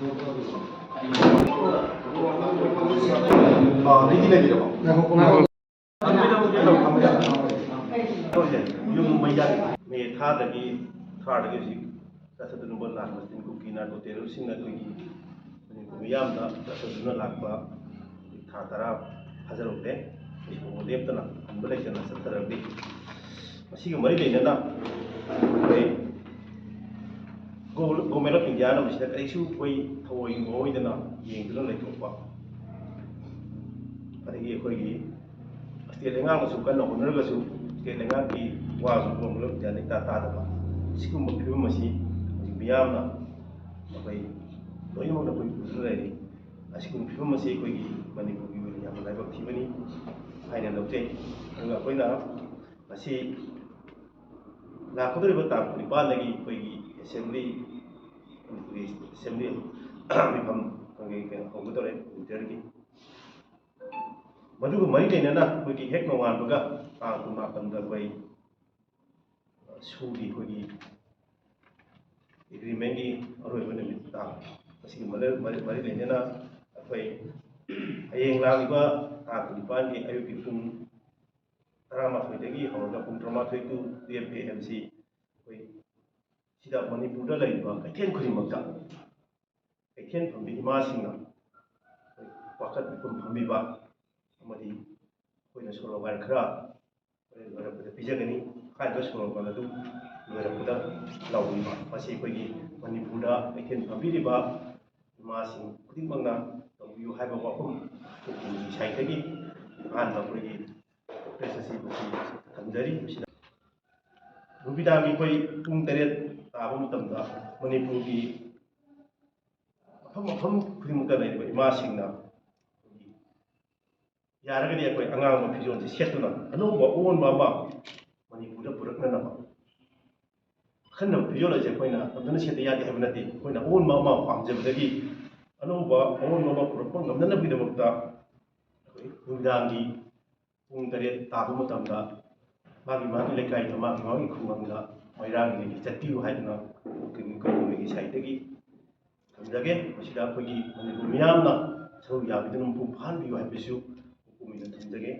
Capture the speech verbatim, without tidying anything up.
ꯑꯥ, ꯂꯩꯗꯤ ꯂꯩꯕꯤꯔꯕꯣ? ꯉꯥꯏꯈꯣ, ꯉꯥꯏꯈꯣ꯫ ꯇꯧꯁꯦ, ꯌꯨꯝ ꯃꯩ ꯌꯥꯔꯤ꯫ ꯃꯦ ꯊꯥꯗꯒꯤ, ꯊꯥꯗꯒꯤ ꯍꯧꯖꯤꯛ ꯆꯠꯊꯗꯨꯅ ꯂꯥꯟ ꯃꯆꯤꯟ ꯀꯨꯀꯤ ꯅꯥꯔꯀꯣ ꯇꯦꯔꯣꯔꯤꯁꯁꯤꯡꯅ ꯑꯩꯈꯣꯏꯒꯤ ꯃꯅꯤꯄꯨꯔ ꯃꯤꯌꯥꯝꯗ ꯆꯠꯊꯗꯨꯅ ꯂꯥꯛꯄ ꯊꯥ ꯇꯔꯥ ꯐꯥꯖꯤꯜꯂꯛꯂꯦ꯫ ꯍꯧꯖꯤꯛ ꯐꯥꯎꯕ ꯂꯦꯞꯇꯅ, ꯍꯟꯕ ꯂꯩꯇꯅ ꯆꯠꯊꯔꯛꯂꯤ꯫ ꯃꯁꯤꯒ ꯃꯔꯤ ꯂꯩꯅꯅ ꯑꯩꯈꯣꯏ ꯒꯣ-, Government of India ꯅ ꯃꯁꯤꯗ ꯀꯔꯤꯁꯨ ꯑꯩꯈꯣꯏ ꯊꯑꯣꯏ ꯃꯑꯣꯏꯗꯅ ꯌꯦꯡꯗꯨꯅ ꯂꯩꯊꯣꯛꯄ, ꯑꯗꯒꯤ ꯑꯩꯈꯣꯏꯒꯤ state ꯂꯩꯉꯥꯛꯅꯁꯨ ꯀꯟꯅ ꯍꯣꯠꯅꯔꯒꯁꯨ state ꯂꯩꯉꯥꯛꯀꯤ ꯋꯥꯁꯨ Government of India ꯅ ꯏꯇꯥ ꯇꯥꯗꯕ, ꯁꯤꯒꯨꯝꯕ ꯐꯤꯕꯝ ꯑꯁꯤ ꯍꯧꯖꯤꯛ ꯃꯤꯌꯥꯝꯅ ꯑꯩꯈꯣꯏ ꯂꯣꯏꯅꯃꯛꯅ ꯑꯩꯈꯣꯏ ꯎꯗꯨꯅ ꯂꯩꯔꯤ꯫ ꯑꯁꯤꯒꯨꯝꯕ ꯐꯤꯕꯝ ꯑꯁꯤ ꯑꯩꯈꯣꯏꯒꯤ ꯃꯅꯤꯄꯨꯔꯒꯤ ꯑꯣꯏꯅ ꯌꯥꯝꯅ ꯂꯥꯏꯕꯛ ꯊꯤꯕꯅꯤ ꯍꯥꯏꯅ ꯂꯧꯖꯩ꯫ ꯑꯗꯨꯒ ꯑꯩꯈꯣꯏꯅ ꯉꯁꯤ ꯂꯥꯛꯀꯗꯧꯔꯤꯕ ꯇꯥꯡ ꯀꯨꯟꯅꯤꯄꯥꯟꯗꯒꯤ ꯑꯩꯈꯣꯏꯒꯤ assembly, ꯃꯅꯤꯄꯨꯔꯒꯤ assembly ꯃꯤꯐꯝ ꯑꯩꯈꯣꯏꯒꯤ ꯀꯩꯅꯣ ꯍꯧꯒꯗꯧꯔꯦ winter ꯒꯤ꯫ ꯃꯗꯨꯒ ꯃꯔꯤ ꯂꯩꯅꯅ ꯑꯩꯈꯣꯏꯒꯤ ꯍꯦꯛ ꯅꯣꯡꯉꯥꯟꯕꯒ ꯇꯥꯡ ꯀꯨꯟꯃꯥꯄꯟꯗ ꯑꯩꯈꯣꯏ ꯁꯨꯒꯤ ꯑꯩꯈꯣꯏꯒꯤ agreement ꯀꯤ ꯑꯔꯣꯏꯕ ꯅꯨꯃꯤꯠ ꯇꯥꯡ ꯑꯁꯤꯒꯤ ꯃꯔꯤ, ꯃꯔꯤ, ꯃꯔꯤ ꯂꯩꯅꯅ ꯑꯩꯈꯣꯏ ꯍꯌꯦꯡ ꯂꯥꯛꯂꯤꯕ ꯇꯥꯡ ꯀꯨꯟꯅꯤꯄꯥꯟꯒꯤ ꯑꯌꯨꯛꯀꯤ ꯄꯨꯡ ꯇꯔꯥꯃꯥꯊꯣꯏꯗꯒꯤ ꯍꯧꯔꯒ ꯄꯨꯡ ꯇꯔꯥꯃꯥꯊꯣꯏ to twelve A M ꯁꯤ ꯑꯩꯈꯣꯏ ꯁꯤꯗ ꯃꯅꯤꯄꯨꯔꯗ ꯂꯩꯔꯤꯕ ꯀꯩꯊꯦꯜ ꯈꯨꯗꯤꯡꯃꯛꯇ ꯀꯩꯊꯦꯜ ꯐꯝꯕꯤ ꯏꯃꯥꯁꯤꯡꯅ ꯋꯥꯀꯠ ꯃꯤꯄꯨꯝ ꯐꯝꯕꯤꯕ ꯑꯃꯗꯤ ꯑꯩꯈꯣꯏꯅ ꯁꯣꯔꯣꯛ ꯋꯥꯏ ꯈꯔ ꯍꯣꯔꯦꯟ ꯂꯣꯏꯔꯛꯄꯗ ꯄꯤꯖꯒꯅꯤ꯫ ꯍꯥꯏꯔꯤꯕ ꯁꯣꯔꯣꯛ ꯋꯥꯏ ꯑꯗꯨ ꯂꯣꯏꯔꯛꯄꯗ ꯂꯥꯎꯕꯤꯕ, ꯃꯁꯤ ꯑꯩꯈꯣꯏꯒꯤ ꯃꯅꯤꯄꯨꯔꯗ ꯀꯩꯊꯦꯜ ꯐꯝꯕꯤꯔꯤꯕ ꯏꯃꯥꯁꯤꯡ ꯈꯨꯗꯤꯡꯃꯛꯅ ꯇꯧꯕꯤꯌꯨ ꯍꯥꯏꯕ ꯋꯥꯐꯝ ꯑꯩꯈꯣꯏꯒꯤ side ꯇꯒꯤ ꯑꯍꯥꯟꯕ ꯑꯩꯈꯣꯏꯒꯤ press ꯑꯁꯤ ꯃꯁꯤ ꯊꯝꯖꯔꯤ꯫ ꯃꯁꯤꯗ ꯅꯨꯃꯤꯗꯥꯡꯒꯤ ꯑꯩꯈꯣꯏ ꯄꯨꯡ ꯇꯔꯦꯠ ꯇꯥꯕ ꯃꯇꯝꯗ ꯃꯅꯤꯄꯨꯔꯒꯤ ꯃꯐꯝ ꯃꯐꯝ ꯈꯨꯗꯤꯡꯃꯛꯇ ꯂꯩꯔꯤꯕ ꯏꯃꯥꯁꯤꯡꯅ ꯌꯥꯔꯒꯗꯤ ꯑꯩꯈꯣꯏ ꯑꯉꯥꯡꯕ ꯐꯤꯖꯣꯜꯁꯦ ꯁꯦꯠꯇꯨꯅ ꯑꯅꯧꯕ ꯑꯑꯣꯟꯕ ꯑꯃ ꯃꯅꯤꯄꯨꯔꯗ ꯄꯨꯔꯛꯅꯅꯕ, ꯑꯈꯟꯅꯕ ꯐꯤꯖꯣꯜ ꯑꯁꯦ ꯑꯩꯈꯣꯏꯅ ꯅꯝꯗꯅ ꯁꯦꯠꯇ ꯌꯥꯗꯦ ꯍꯥꯏꯕ ꯅꯠꯇꯦ꯫ ꯑꯩꯈꯣꯏꯅ ꯑꯑꯣꯟꯕ ꯑꯃ ꯄꯥꯝꯖꯕꯗꯒꯤ ꯑꯅꯧꯕ ꯑꯑꯣꯟꯕ ꯑꯃ ꯄꯨꯔꯛꯄ ꯉꯝꯅꯅꯕꯒꯤꯗꯃꯛꯇ ꯑꯩꯈꯣꯏ ꯅꯨꯃꯤꯗꯥꯡꯒꯤ ꯄꯨꯡ ꯇꯔꯦꯠ ꯇꯥꯕ ꯃꯇꯝꯗ ꯃꯥꯒꯤ ꯃꯥꯒꯤ ꯂꯩꯀꯥꯏꯗ, ꯃꯥꯒꯤ ꯃꯥꯒꯤ ꯈꯨꯡꯒꯪꯗ ꯃꯩꯔꯥꯒꯤ ꯂꯩꯒꯤ ꯆꯠꯄꯤꯌꯨ ꯍꯥꯏꯗꯨꯅ ꯀꯩꯅꯣ ꯀꯧꯕꯒꯤ side ꯇꯒꯤ ꯊꯝꯖꯒꯦ꯫ ꯃꯁꯤꯗ ꯑꯩꯈꯣꯏꯒꯤ ꯃꯅꯤꯄꯨꯔ ꯃꯤꯌꯥꯝꯅ ꯁꯔꯨꯛ ꯌꯥꯕꯤꯗꯨꯅ ꯃꯄꯨꯡ ꯐꯥꯍꯟꯕꯤꯌꯨ ꯍꯥꯏꯕꯁꯨ ꯃꯄꯨꯝ ꯑꯣꯏꯅ ꯊꯝꯖꯒꯦ꯫